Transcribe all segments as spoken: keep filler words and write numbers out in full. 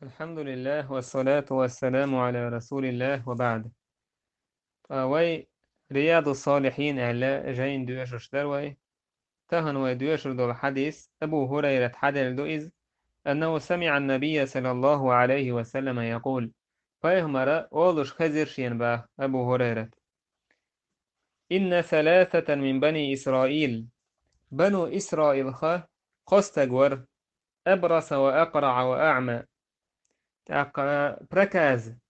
الحمد لله والصلاة والسلام على رسول الله وبعد. Ткъа вай Риядус-Салихьин аьлла жайн доьшуш дара вай. Тахана вай доьшур долу хьадис Абу Хурайрат хьаделла ду иза: أنه سمع النبي صلى الله عليه وسلم يقول. Пайхамара олуш хезира шена боху Абу Хурайрат: إن ثلاثة من بني إسرائيل. Бану Исраилха кхо стаг вара: أبرص وأقرع وأعمى. ТӀаккха проказа,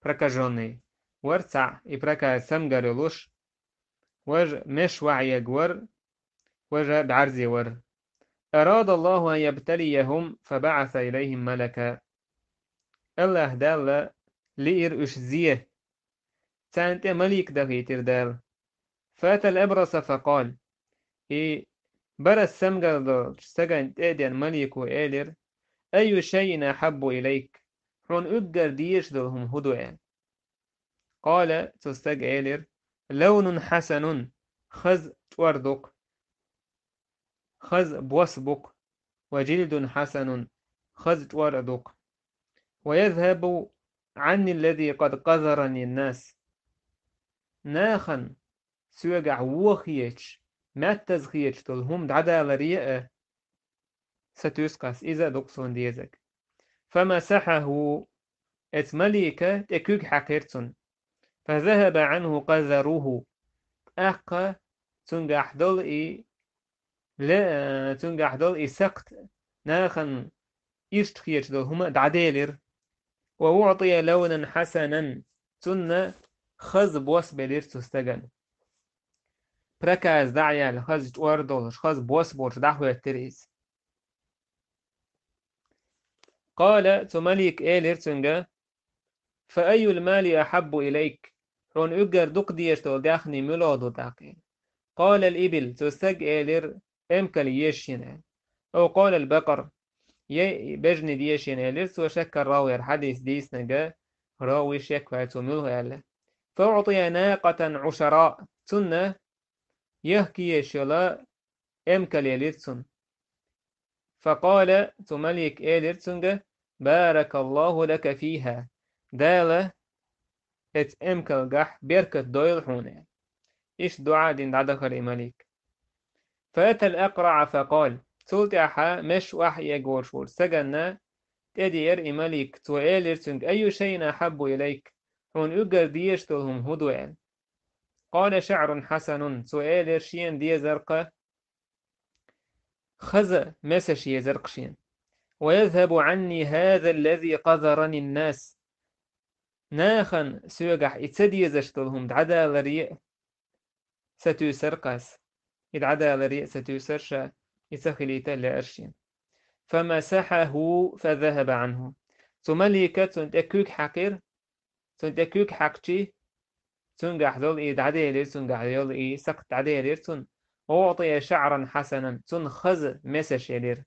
прокажённый, вара цхьаъ, и проказа цамгар йолуш, важа меш ваьхьа ерг вара, важа бӀаьрзе вара. أراد الله أن يبتليهم فبعث إليهم ملكا. АллахӀ Далла лиира уьш зе. Царна тӀе малик дахийтира Дала. فأتى الأبرص فقال. И барас цамгар долчу стагана тӀе а деана малико элира: أي شيء أحب إليك؟ Хьуна уггар дезаш долу хӀума хӀун ду аьлла. قال, цу стага элира: لون حسن, хаза чӀор ду-кх. Хаза бос бу-кх. وجلد حسن, хаза чӀор а ду-кх. ويذهب عني الذي قد قذرني الناس. Нахана соьгахь вон хеташ, маьттаза хеташ долу хӀума дӀадаларе а сатуьйсу-кх ас, иза а ду-кх суна дезарг. فمسحه, эцу малика тӀе куьг хьаькхира цунна. فذهب عنه قذره. ТӀаккха цуьнгахь долу и ле-, цуьнгахь долу и сакхт, нахана иштта хеташ долу хӀума а дӀаделира. وأعطي لونا حسنا, цунна хаза бос белира цу стагана. Проказа дӀа а яьлла, хаза чӀор а долуш, хаза бос болуш дӀахӀоьттира иза. قال, цу малика элира цуьнга: فأي المال أحب إليك؟ Хьуна уггар дукха дезаш долу даьхни муьлха ду тӀаккха? قال: الإبل, цу стага элира: эмкал еза шена аьлла. أو قال: البقر, я бежана деза шена элира цо, шеккара раввера хьадис дийцинарг равви шек ваьлла цо муьлха аьлла. فأعطي ناقة عشراء, цунна яхка езаш йолу эмкал елира цунна. فقال, цу малика элира цуьнга: بارك الله لك فيها, Дала эцу эмкалгахь беркат дойла хьуна, аьлла. Иштта дуӀа а дина дӀадахара и малик. فأتى الأقرع فقال, цул тӀаьхьа меш охьаэгош волчу стагана тӀедеара и малик, цо элира цуьнга: أي شيء أحب إليك؟ Хьуна уггар дезаш долу хӀума хӀун ду аьлла. قال: شعر حسن, цо элира шена дезар-кх хаза месаш езар-кх шена. ويذهب عني هذا الذي قذرني الناس. Нахана соьгахь и ца дезаш долу хӀума дӀадаларе а сатуьйсура-кх ас. И дӀадаларе а сатуьйсура ша, и ца хилийта а лаьара шена. فمسحه فذهب عنه. Цу малика цунна тӀе куьг хьаькхира, цунна тӀе куьг хьаькхчий, цуьнгахь долу и дӀаделира, цуьнгахь йолу и сакхт дӀаделира цунна. وأعطي شعرا حسنا, цунна хаза месаш елира.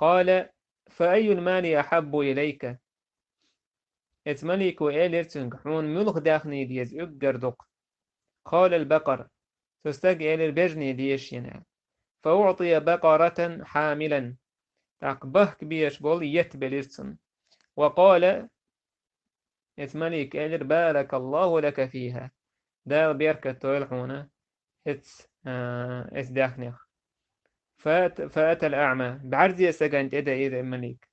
قال: فأي المال أحب إليك؟ Эцу малико элира цуьнга: хьуна муьлха даьхни деза уггар дукха? قال: البقر. Цу стага элира: бежана деза шена, аьлла. فأعطي بقرة حاملا. ТӀаккха бахка безаш болу етт белира цунна. وقال, эцу малика элира: بارك الله لك فيها. Дала беркат дойла хьуна эц-, а, эцу даьхнех. فأت-, فأتى الأعمى. БӀаьрзе стагана тӀедаира и малик.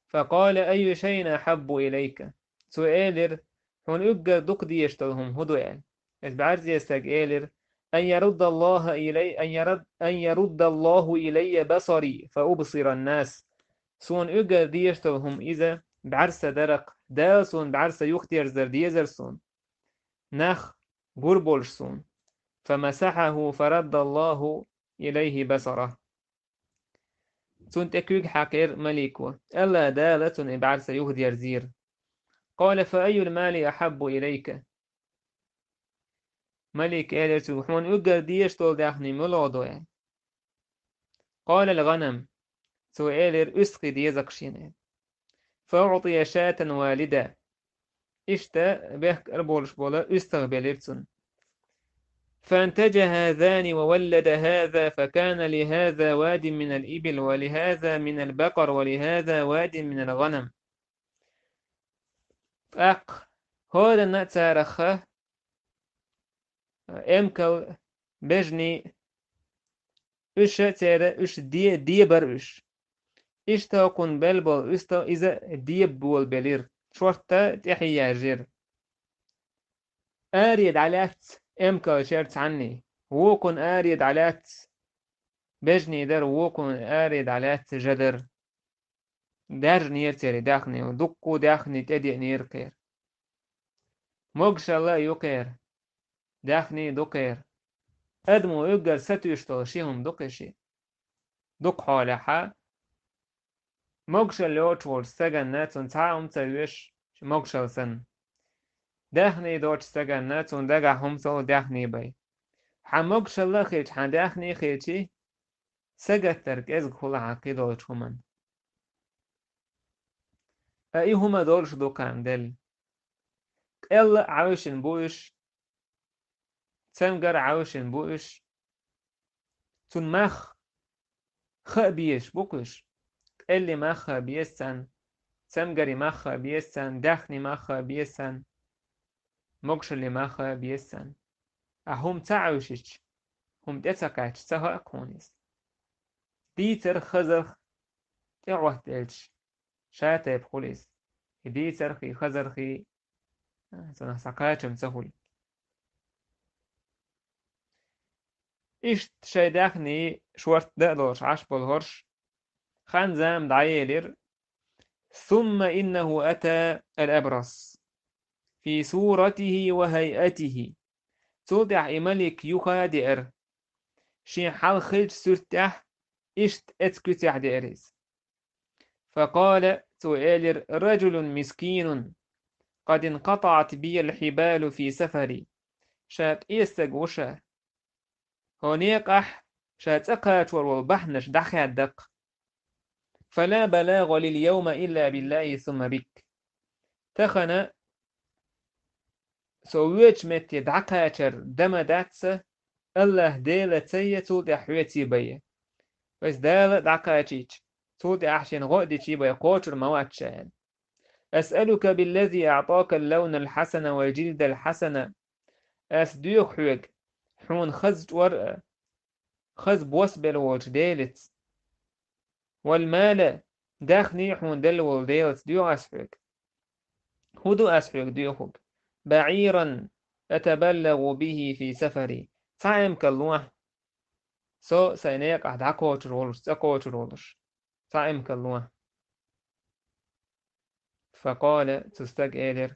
فقال: أي شيء أحب إليك؟ Цо элира: хьуна уггар дукха дезаш долу хӀума хӀун ду, аьлла. Эцу бӀаьрзе стага элира: أن يرد الله إلي، أن يرد، أن يرد الله إلي بصري فأبصر الناس. Суна уггар дезаш долу хӀума иза бӀаьрса дара-кх, Дала суна бӀаьрса юхадерзар дезара суна. Нах гур болуш суна. فمسحه فرد الله إليه بصره. Цунна тӀе куьг хьаькхира малико. АллахӀ Дала цунна и бӀаьрса юхадерзийра. قال: فأي المال أحب إليك؟ Малик элира цуьнга: хьуна уггар дезаш долу даьхни муьлха ду, аьлла. قال: الغنم. Цо элира: уьстагӀий деза-кх шена, аьлла. فأعطي شاة والدة. Иштта бехкара болуш болу уьстагӀ белира цунна. فأنتج هذان وولد هذا، فكان لهذا واد من الإبل ولهذا من البقر ولهذا واد من الغنم. ТӀаккха хӀоранна а царах эмкал бежний, уьш а церан, уьш де, де бара уьш. Иштта кхунна бел болу уьстагӀ иза а де болабелира, шортта тӀаьхье яьржира. Аре дӀалаьцна эмкал шера цхьанне, вукхунна аре дӀалаьцна бежний дара, вукхунна аре дӀалаьцна жа дара. Даьржинера церан даьхни, дуккха а даьхни тӀедеънера кхеран. Могушалла а ю кхеран, даьхни а ду кхеран. Адамо уггар сатуьйсуш долу ши хӀума ду кхеран ши. Дукха хьолехь а, могушалла йоцуш волчу стаганна цунна цхьа а хӀума ца оьшу, ши могушалла санна. Даьхни доцучу стаганна цунна дагахь хӀума ца ло даьхни бай. Хьан могушалла а хилча, хьан даьхни а хилчи, сагатдар кӀезиг хуьлу хьан кхидолчу хӀуманна. Ткъа и хӀума долуш ду кхарна делла. Къелла а Ӏаьвшина бу уьш, цамгар а Ӏаьвшина бу уьш. Цунна мах хаа безаш бу-кх уьш. Къелли мах хаа беза царна, цамгари мах хаа беза царна, даьхни мах хаа беза царна, могушалли мах хаа беза царна. Ткъа хӀума ца Ӏаьвшича, хӀума тӀе ца кхаьчча, ца хаьа-кх хьуна иза. Дийцарх, хазарх тӀе Ӏоттаделча, ша тайпа хуьлу иза. И дийцарх, и хазарх, и цунах цхьа кхачам ца хуьлу. Иштта шайн даьхни шортта дан а лоруш Ӏаш болу хӀорш, хан-зама дӀаелира. ثم إنه أتى الأبرص في صورته وهيئته. Цул тӀаьхьа и малик юха а деара. Шен хьал хиллачу суьртехь, иштта эцу куьцехь деара иза. فقال, цо элира: رجل مسكين قد انقطعت بي الحبال في سفري. Ша къен стаг ву ша. ХӀокху некъахь ша цӀа кхачор волу бахьанаш дӀахаьдда-кх. فلا بلاغ لي اليوم إلا بالله ثم بك. Тахана со воьдучу метте дӀакхачар дан ма дац сан, АллахӀ Делаца а, цул тӀаьхьа хьоьца а бен. Вайца Дала а дӀакхачийча, цул тӀаьхьа шена гӀо а дича а бен, кхочур ма вац ша аьлла. أسألك بالذي أعطاك اللون الحسن والجلد الحسن. Ас доьху хьоьга, хьуна хаза чкъор а, хаза бос а белла волчу Делаца. والمال, даьхни а хьуна делла волу Делаца доьху ас хьоьга. ХӀун ду ас хьоьга доьхург? بعيرا أتبلغ به في سفري. Цхьа эмкал лохьа. Со сайн некъахь дӀакхочур волуш, цӀа кхочур волуш. Цхьа эмкал лохьа. فقال, цу стага элира,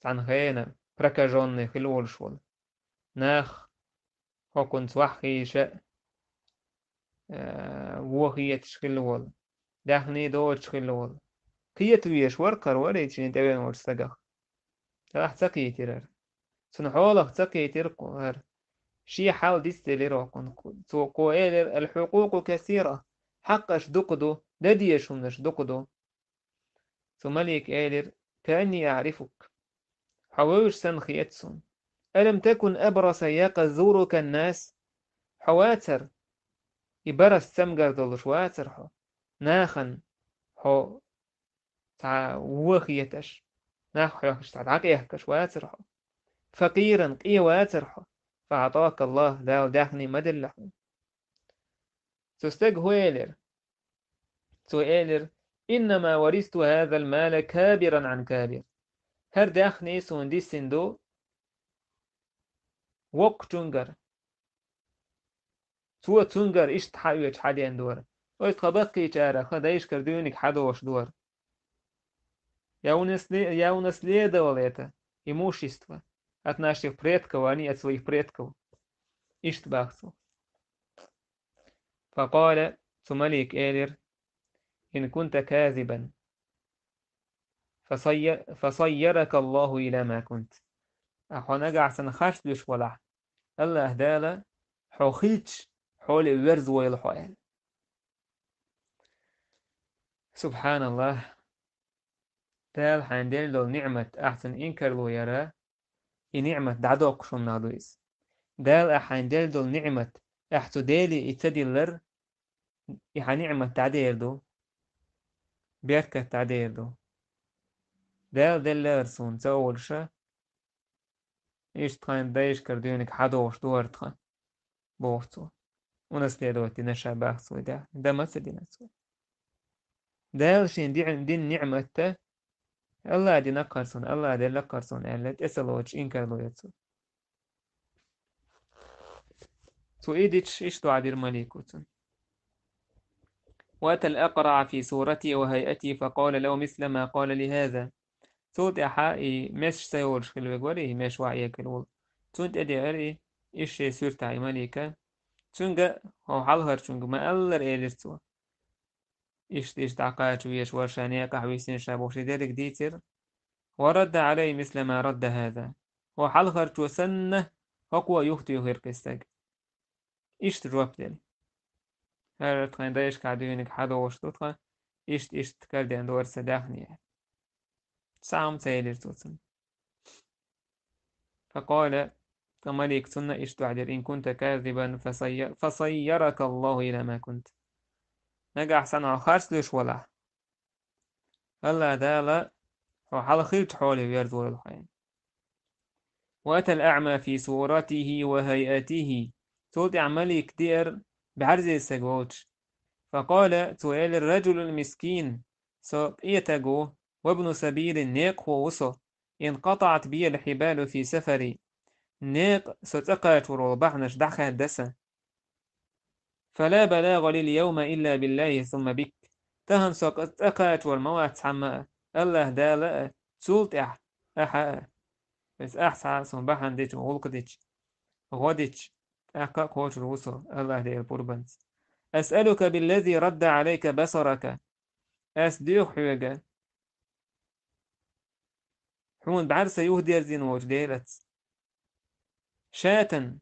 цхьана хенахь прокажённый хилла волуш волу. Нах хӀокхунца ваха хиъна, э, вон хеташ хилла волу, даьхни доцуш хилла волу. Кхета везаш вара-кх хӀара, вара и шена тӀевеана волчу стагах. Делахь ца кхийтира хӀара. Цунна хьолах ца кхийтира хӀара. Шен хьал дицделира хӀокхунна. Цо кхо элира: الحقوق كثيرة. Хьакъаш дукха ду, дан дезаш хӀуманаш дукха ду. Цу малика элира: كأني أعرفك. Хьо вевзаш санна хета суна. ألم تكن أبرص يقذرك الناس؟ Хьо вацара, и барас, цамгар долуш вацара хьо, нахана хьо цхьа вон хеташ, нах хьоьхуш цхьа дӀакъехкаш вацара хьо. فقيرا, къен вацара хьо. فأعطاك الله, Дала даьхни ма делла хьуна. Цу стага хӀун элира? Цо элира: إنما ورثت هذا المال كابرا عن كابر. ХӀара даьхни суна дисина ду воккхачуьнгара. Цо цуьнгара иштта хьаоьцуш хьадеана дара. Оцу тхан баккхийчара хан дайшкара дуьйниг хьадогӀуш дара. Я унасле-, я унаследовал это имущество от наших предков, а не от своих предков. Иштта боху цо. فقال, цу малика элира: إن كنت كاذبا فصي-, فصيرك الله إلى ما كنت. Ахьа хьо нагахь санна харц луьйш валахь, АллахӀ Дала хьо хилча хьоле верза войла хьо аьлла. СубхьаналлахӀ! Дала хьайна делла долу ниӀмат ахь цунна инкарло яра, и ниӀмат дӀадоккхуш хӀуманах ду иза. Дала ахь хьайна делла долу ниъмат, ахь цу Деле и ца диллар, и хьан ниъмат дӀадер ду, беркат дӀадер ду. Дала деллара суна ца олуша, иштта тхан дайшкара дуьйниг хьадогӀуш ду хӀара тхан, боху цо. Унаследовать дина ша баха цо и даьхни, дан ма ца дина цо. Дала шен диъ-, дина ниъматта, Алла дина кхарсуна, Алла делла кхарсуна аьлла, тӀе ца лоцуш инкарло яц цо. Цо и дича, иштта доӀа дира малико цунна. وأتى الأقرع في صورته وهيئته فقال له مثل ما قال لهذا. Цул тӀаьхьа и месаш ца йолуш хила вега вара, и мешвахь эгар волу. Цунна тӀедеара и, иштта шен суьртахь и малика. Цуьнга, хьо хьалхарчуьнга ма-аллара элира цо. Иштта, иштта дӀакхача везаш вара ша некъахь висина ша бохуш и дерриг дийцира. ورد عليه مثل ما رد هذا. Хьо хьалхарчо санна, хӀокхо юхатуьйхира кхин стаг. Иштта жоп делла. ХӀара тхан дайшкахь дуьйниг хьадогӀуш ду тхан, иштта, иштта караден дора сан даьхни. Цхьа хӀума ца элира цо цунна. فقال, ткъа малик цунна иштта доӀа дира: إن كنت كاذبا فصي-، فصيرك الله إلى ما كنت. Нагахь санна хьо харц луьйш валахь, Алла Дала хьо хьалха хиллачу хьоле верзорал хьайна. وأتى الأعمى في صورته وهيئته. Цул тӀаьхьа малик деара бӀаьрзе стаг волчу. فقال, цо элира: رجل مسكين, со къетаг ву, وابن سبيل, некъахо ву со, انقطعت بي الحبال في سفري. Некъа со цӀа кхачор волу бахьанаш дӀахаьдда сан. فلا بلاغ لي اليوم إلا بالله ثم بك. Тахана со цӀа кхачор ма вац цхьамма а, Аллаха Дала а, цул тӀаьхьа ахьа а. Иза ахь цхьа а суна бахьана дича, гӀуллакх дича, гӀо дича, тӀаккха а кхочур ву со Аллаха Делан пурбанца. أسألك بالذي رد عليك بصرك. Ас доьху хьоьга, хьуна бӀаьрса юхадерзийна волчу Делаца. شاة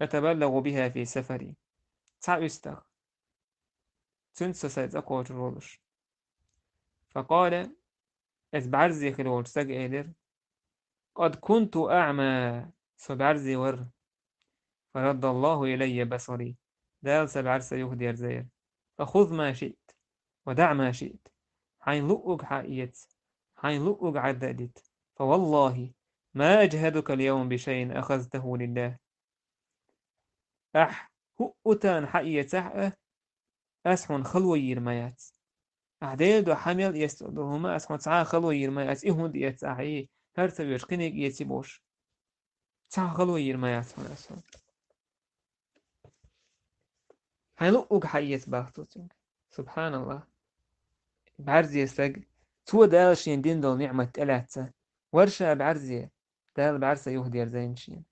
أتبلغ بها في سفري. Цхьа уьстагӀ. Цуьнца со сайн цӀа кхочур волуш. فقال, иза бӀаьрзе хилла волчу стага элира: قد كنت أعمى, со бӀаьрзе вара. فرد الله إلي بصري. Дала сан бӀаьрса юхадерзийра. فخذ ما شئت ودع ما شئت. Хьайна луъург хьаэца, хьайна луъург Ӏадда а дита. فوالله ما أجهدك اليوم بشيء أخذته لله. Ахь хӀуъутан хьаэцахь а, ас хьуна хало йийр ма яц. Ахь Делан дуьхьа хьан мел эцна долу хӀума ас хьуна цхьа а хало йийр ма яц, и хӀунда эцна ахь и, хӀара ца воьдуш кхиниг эций бохуш. Цхьа а хало йийр ма яц хьуна ас хьуна. Хьайн луъург хьаэца бах цо цуьнга. СубхьаналлахӀ. БӀаьрзе стаг, цо Дала шен дина долу ниъмат тӀелаьцна. Вара ша бӀаьрзе, Дала бӀаьрса юхадерзийна шена.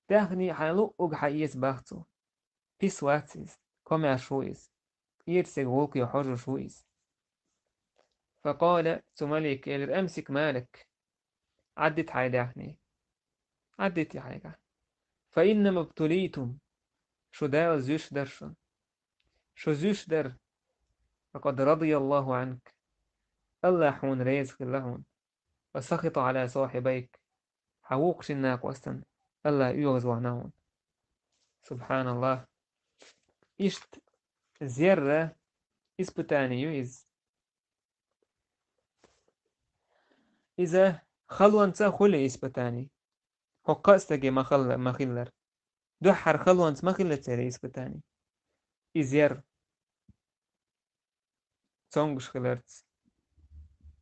Даьхни хьайн луъург хьаэца бах цо. Пис вац иза, комаьрша ву иза, кӀера стеган гӀуллакхе хьожуш ву иза. فقال, цу малика элира: أمسك مالك. Ӏаддита хьайн даьхни. Ӏаддитий хьайгахь. فإنما ابتليتم. Шу Дала зуьйш дара шуна. Шу зуьйш дара. فقد رضي الله عنك. АллахӀ хьуна реза хилла хьуна. وسخط على صاحبيك. Хьан вукху шина накъостана АллахӀ оьгӀазвахна хьуна. СубхьаналлахӀ. Иштта зерра испытание ю иза. Иза халонца хуьлу испытание. ХӀокху кхаа стаге ма хала-, ма хиллара. Дуьххьара халонца ма хилла церан испытание. Иза яра цомгуш хиларца,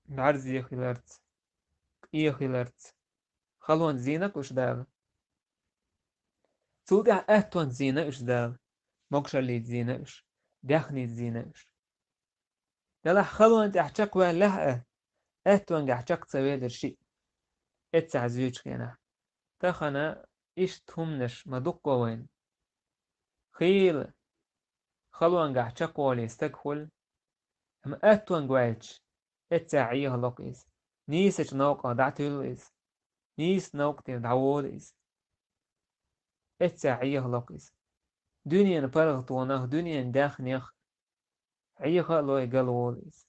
бӀаьрзе хиларца, къе хиларца. Халонца зийна-кх уьш Дала. Цул тӀаьхьа аьттонца зийна уьш Дала, могушаллица зийна уьш, даьхница зийна уьш. Делахь халонна тӀехь чекхваьллехь а, аьттонгахь чекх ца велира шиъ, эццахь зуьйчу хенахь. Тахана иштта хӀуманаш ма дуккха вайна. Хийла халонгахь чекхволий стаг хуьлу, амма аьттонга ваьлча, эццахь Ӏехало-кх иза, нийсачу новкъах дӀатуьллу иза, нийса новкъа тӀера дӀаволу иза. Эццахь Ӏехало-кх иза. Дуьненан паргӀатонах, дуьненан даьхнех Ӏеха а лой, галволу иза.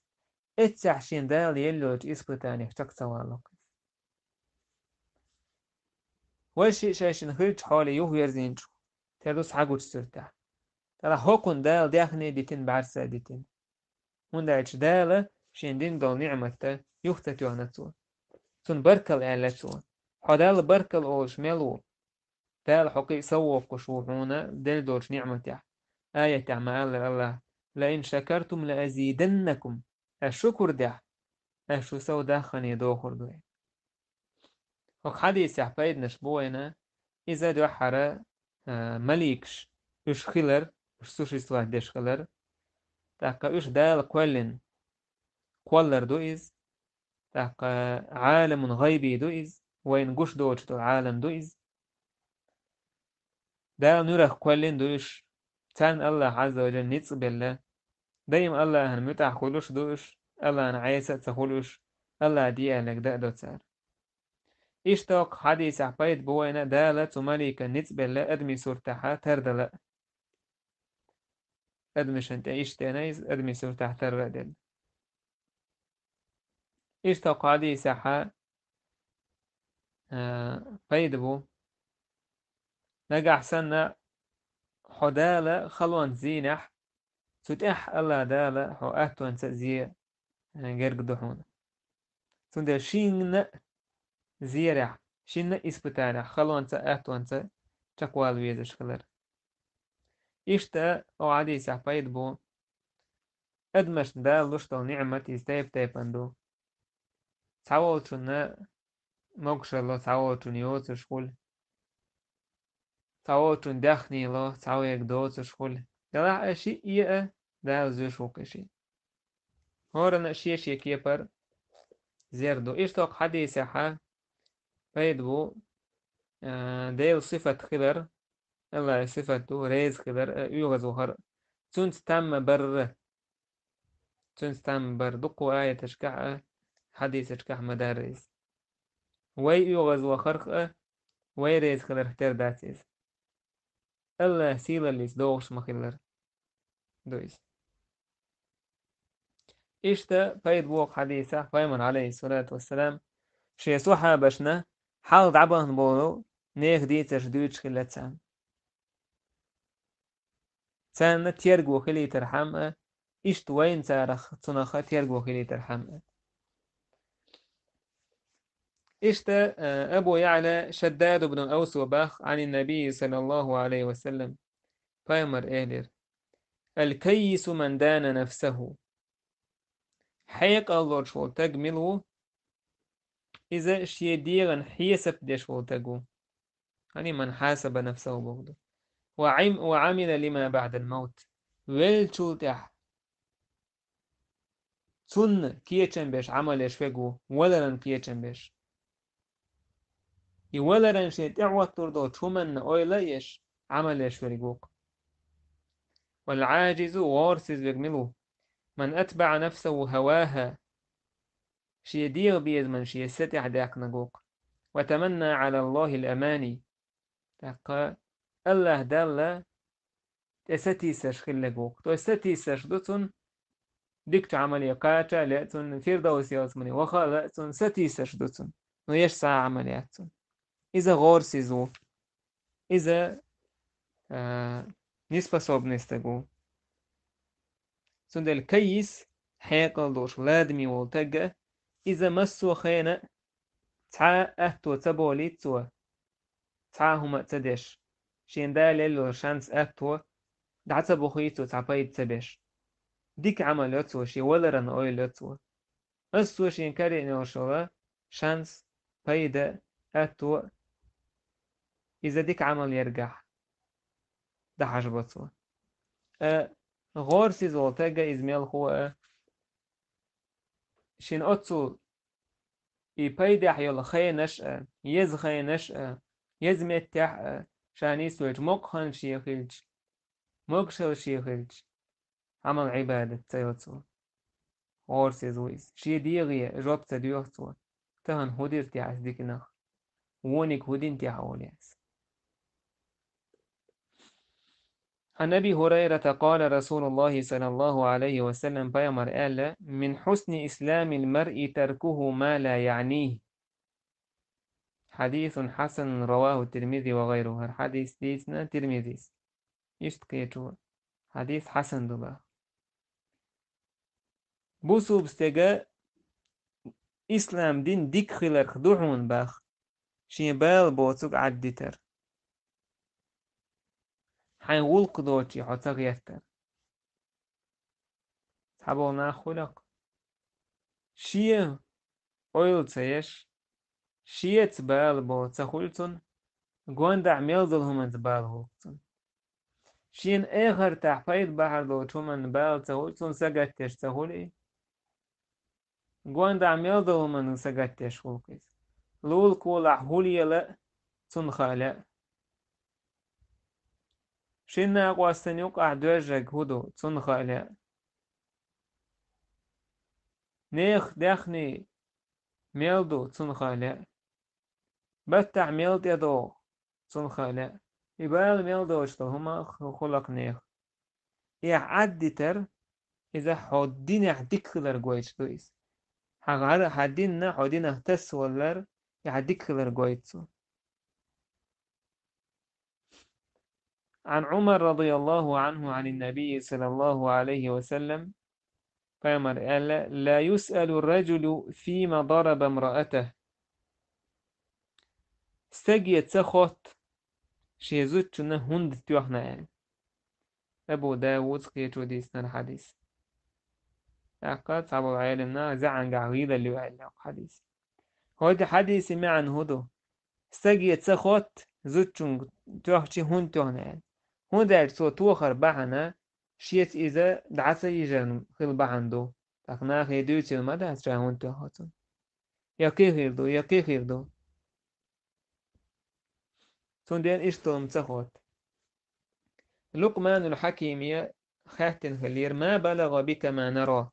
Эццахь шен Дала еллачу испытанех чекх ца валло-кх иза. Вай шиъ шайшинна хиллачу хьоле юхаверзийначух тера ду цхьа гучу суьртехь. ТӀаккха хӀокхунна Дала даьхни дитина, бӀаьрса дитина. ХӀунда аьлча Дала шен дина долу ниъмат юха ца тоьхна цо. Цунна баркалла аьлла цо. Хьо Далла баркалла олуш мел ву? Дала хьо кхин а сов воккхуш ву хьуна делла долчу ниъматехь. Аятехь ма-аллара АллахӀа: «Ла ин шакартум ла азиданнакум». Ас шукур дехь, ас шу сов даххане дохур ду. ХӀокху хьадисехь пайданаш бу вайна, иза дуьххьара, а, маликаш, уьш хилар, уьш существовать деш хилар. ТӀаккха уьш Дала кхоьллина кхоллар ду иза. ТӀаккха Ӏаламун гӀайби ду иза, вайна гуш доцуш долу Ӏалам ду иза. Дала нуьрах кхоьллина ду уьш. Царна АллахӀ Ӏазза ва Жалла ницкъ белла. Даим АллахӀан муьтӀахь хуьлуш ду уьш, АллахӀан Ӏеса а ца хуьлу уьш, АллахӀ де аьлларг дан а до цара. Иштта хӀокху хьадисехь пайда бу вайна Дала цу маликан ницкъ белла адамийн суртахьа тардала а. Адамашна тӀе иштта дена иза, адамийн суртахь тарра а делла. Иштта хӀокху хьадисехьа, а, пайда бу. Нагахь санна хьо Дала халонца зийнехь, цу тӀехь АллахӀ Дала хьо аттонца а зе, а, герга ду хьуна. Цундела шинна а зерехь, шинна а испытанехь, халонца а, аттонца а чекхвала везаш хилар. Иштта оха хьадисехь пайда бу. Адамашна Дала луш долу ниъмат иза тайп-тайпана ду. Цхьаволчунна могушалла, цхьаволчунна йоцуш хуьлу. Цхьаволчунна даьхнило, цхьаверг доцуш хуьлу. Делахь а шиъ а Дала зуьйш ву кхин шиъ. ХӀоранна а шен-шен кепара зер ду. Иштта хӀокху хьадисехьа пайда бу, а, Делан сифат хилар, АллахӀан сифат ду, реза хилар а, оьгӀазвахар а. Цуьнца тамма барра. Цуьнца тамма барра. Дуккха аяташкахь а, хьадисашкахь ма-дарра иза. Вай оьгӀазвахарх а, вай реза хиларх тера дац иза. АллахӀ сийлаллица догӀуш ма-хиллара ду иза. Иштта пайда боху хьадисехь Пайхамар, Ӏалайхиссалату вассалам, шен сахьабашна хьалха дӀабахана болу нехан дийцарш дуьйцуш хилла царна. Царна терго хилийтархьама а, иштта вайна царах цунах а терго хилийтархьама а. Иштта, а, Абу Яъла Шаддад ибн Авс ван боху, Ӏанин Набий саллаллаху Ӏалайхи ва саллам, Пайхамар элира: «Аль-каййису ман дана нафсаху». Хьекъал лоруш волу таг мила ву? Иза шен дегӀан хьесап деш волу таг ву. Яъни ман хьасаба нафсаху боху ду. Ва Ӏим-, ва Ӏамила лима баъдал мавт. Веллачул тӀаьхьа цунна кечам беш Ӏамал еш верг ву, валаран кечам беш. И валаран шен тӀехӀоттур долчу хӀуманна ойла а еш, Ӏамал еш верг ву-кх. Вал Ӏажизу, гӀорасиза верг мила ву? Ман атбаӀа нафсаху хаваха. Шен дегӀан безаман шен са тӀехь даьккхинарг ву-кх. Ва таманна Ӏала Аллахил амани. ТӀаккха АллахӀ Далла тӀе сатийсарш хилларг ву-кх. То есть сатийсарш ду цунна, дикачу Ӏамале кхача а лаьа цунна, Фирдавс ялсамане ваха а лаьа цунна, сатийсарш ду цунна. Но еш цхьа а Ӏамал яц цунна. Иза гӀорасиза ву. Иза, а, неспособный стаг ву. Цундела каййис, хьекъал долуш, ладаме волу таг а, иза массо а хенахь цхьа а атто ца болийта цо, цхьа а хӀума а ца деш, шен Дала елла йолу шанс, атто дӀа ца бохийта цо, цхьа пайда ца беш. Дика Ӏамал йо цо, шен валаран ойла йо цо. Массо а шен карийна йолуш йолу шанс, пайда, атто иза дика Ӏамал ергахь дӀахьажабо цо. Э, гӀорасиза волу таг а, иза мелхо а, шен оццул и пайдехь йолу хенаш а, еза хенаш а, еза меттехь а, ша нисвелча мокъа хан шен хилча, могушалла шен хилча, Ӏамал-Ӏибадат ца йо цо. ГӀорасиза ву иза. Шен дегӀе жоп ца доьху цо: тахана хӀун дира техьа ас диканах? Вониг хӀун дина техьа олу ас? Ӏан Аби Хурайрата къала Расулуллахи саллаллаху Ӏалайхи ва саллам, Пайхамар аьлла: «Мин хьусни исламил маръи таркуху ма ла яънихи». حديث حسن رواه الترمذي وغيره. ХӀара хьадис дийцина Тирмизис. Иштта кхечо хьадис хьасан ду бах. Бусулба стеган ислам дин дика хиларх ду хьуна бах, шен бала боцург Ӏаддитар. Хьайн гӀуллакх доций хьо ца гӀертар. Цхьаболу нах хуьлу-кх, шен ойла ца еш, шеца бала бо ца хуьлу цунна, гондахь мел долу хӀуманца бала хуьлу цунна. Шена эхартахь пайда бахьар долчу хӀуманна бала ца хуьлу цунна, сагатдеш ца хуьлу и. Гондахь мел долу хӀуманна сагатдеш хуьлу иза. Лулахь-кулахь хӀу лела а цунна хаа лаьа. Шина накъостан юкъахь доьжнарг хӀу ду, цунна хаа лаьа. Нехан даьхни мел ду, цунна хаа лаьа. Баттахь мел тӀедогӀу, цунна хаа лаьа. И бала мел доцуш долу хӀума хуьлу-кх нехан. И ахь Ӏаддитар, иза хьо динехь дика хилар гойтуш ду иза. Хьан гӀар-, хьан динна, хьо динах тасавалар, и хьан дика хилар гойту цо. عن عمر رضي الله عنه عن النبي صلى الله عليه وسلم، пайхамар аьлла: «لا يسأل الرجل فيما ضرب امرأته». Стаге ца хотту, шен зудчунна хӀунда тоьхна аьлла. Абу Давуда кхечо дийцинарг хьадис. ТӀаккха цхьаболу Ӏеламнаха заьӀангахь гӀийлалла ю аьлла хьадис. ХӀокху хьадисан маьӀна хӀун ду? Стаге ца хотту, зудчунна тоьхча хӀунда тоьхна аьлла. ХӀунда аьлча цо тохар бахьана, шеца иза дӀа ца йижарна хила бахьана ду. ТӀаккха нахе дуьйцийла ма дац ша хӀунда тоьхна цунна. Я кхин хир ду, я кхин хир ду. Цундела иштта хӀума ца хотту. Лукъманул Хьакиме хаьттина хиллера: «ما بلغ بك ما نرى».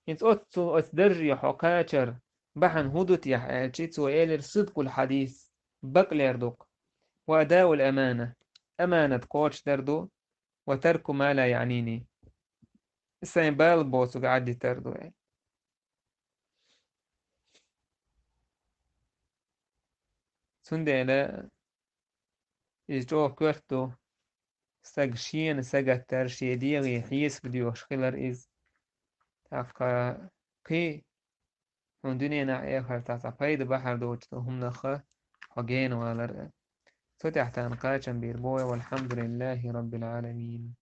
ХӀинца оццул оцу дарже хьо кхачар бахьана хӀун ду техьа аьлча, цо элира: «صدق الحديث», бакълер ду-кх, «وأداء الأمانة», аманат кхочушдар ду, «وترك ما لا يعنيني», сайн бала боцург Ӏаддитар ду аьлла. Цундела иза чӀогӀа коьрта ду, стаг шена сагатдар, шен дегӀе хьесап доьхуш хилар иза. ТӀаккха кхин хьуна дуьненахь, эхартахь цхьа пайда бахьар доцу хӀуманах хьо гена валар а. Цу тӀехь тахана кхачам бийр бу вай, والحمد لله رب العالمين.